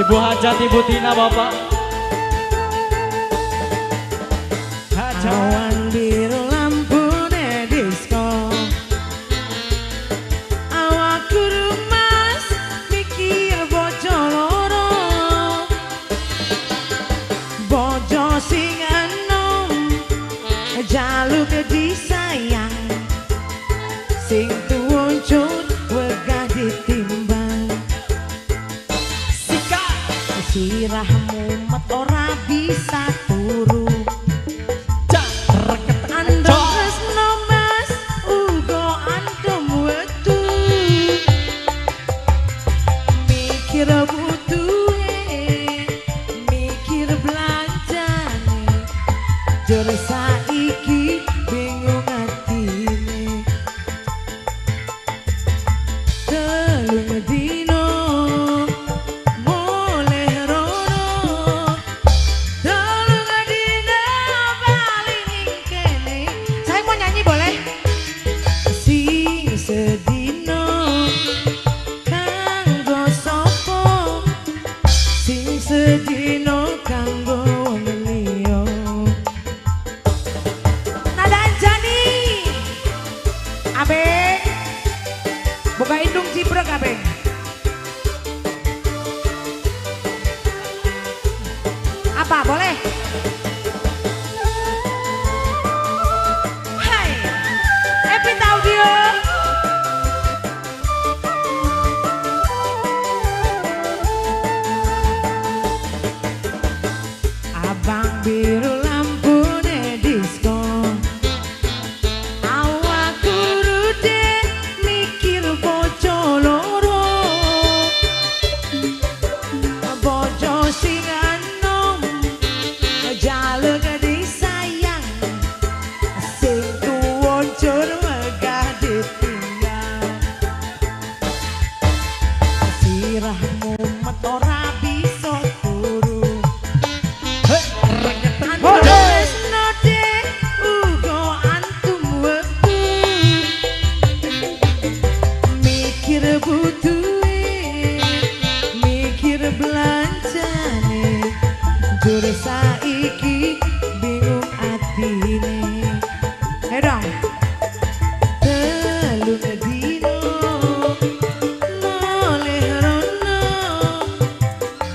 Ibu Hajat, Ibu Tina, Bapak Hajat. Awan biru lampune disco. Awakku rumas mikir bojo loro. Bojo sing enom jaluk disayang. Sing tuwa njur wegah ditimbang. Sikat. Sirah mumet ora bisa turu. Cak reket. Andom Cok. tresno mas uga andom wetu. Mikir butuhe, mikir belanjane. Jur saiki bingung atine. 3 dino mulih rono. 3 dino bali ning kene. Saya mau nyanyi boleh? Sing sedino kanggo sapa? Sing sedino kanggo wong liya. Nada Anjani. Abeng. Buka indung ciprek, Abeng. Apa boleh? Hai. Epit Audio. Abang biru lampune disco. Awakku rude mikir bojo loro. Bojo sing enom jaluk disayang. Sing tuwa njur wegah ditinggal. Sirah mumet ora bisa turu. Hei, reket. Andom tresno dek uga antum wektu. Mikir butuhe, mikir belanjane. Jur saiki bingung atine. Ayo dong. 3 dino mulih rono.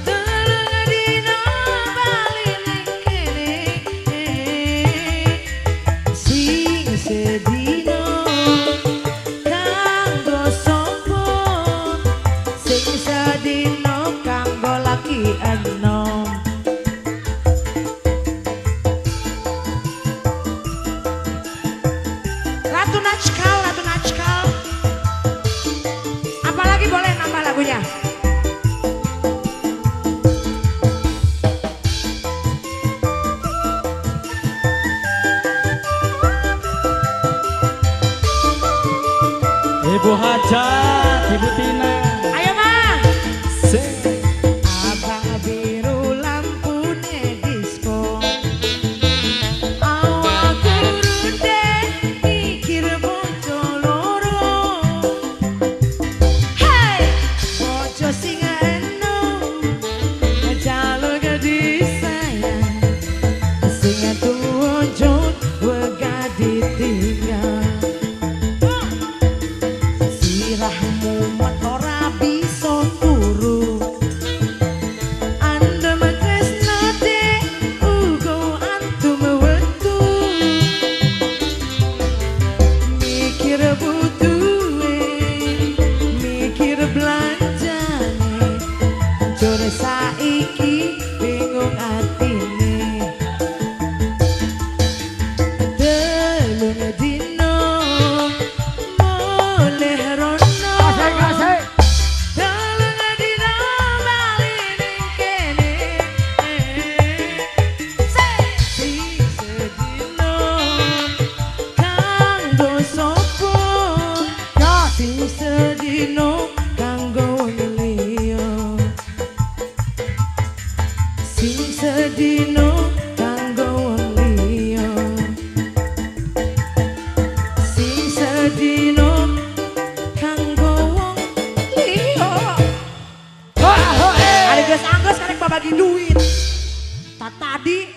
3 dino bali ning kene. Sing sedino kanggo sapa? Sing sedino kanggo laki enom. Ratu Najkal, Ratu Najkal. Apalagi boleh nambah lagunya? Ibu Hajat, Ibu Tina. Ayo ma. Sing. Abang biru lampune disco. Awakku runde mikir bojo loro. Hey, bojo sing enom jaluk disayang. Sing tuwa njur wegah ditinggal. Sirah mumet ora bisa turu. Andem tresno dek uga antum wektu. Mikir butuhe, mikir belanjane. Jur saiki bingung atine. 3 dino mulih rono. Asik, asik. 3 dino bali ning kene. Sing sedino kanggo sapa? Sing sedino kanggo wong liya. Sing sedino kanggo wong liya. Sing sedino kanggo wong liya. Wah, oh, eh. Ada geus angkat. bagi duit. Tak tadi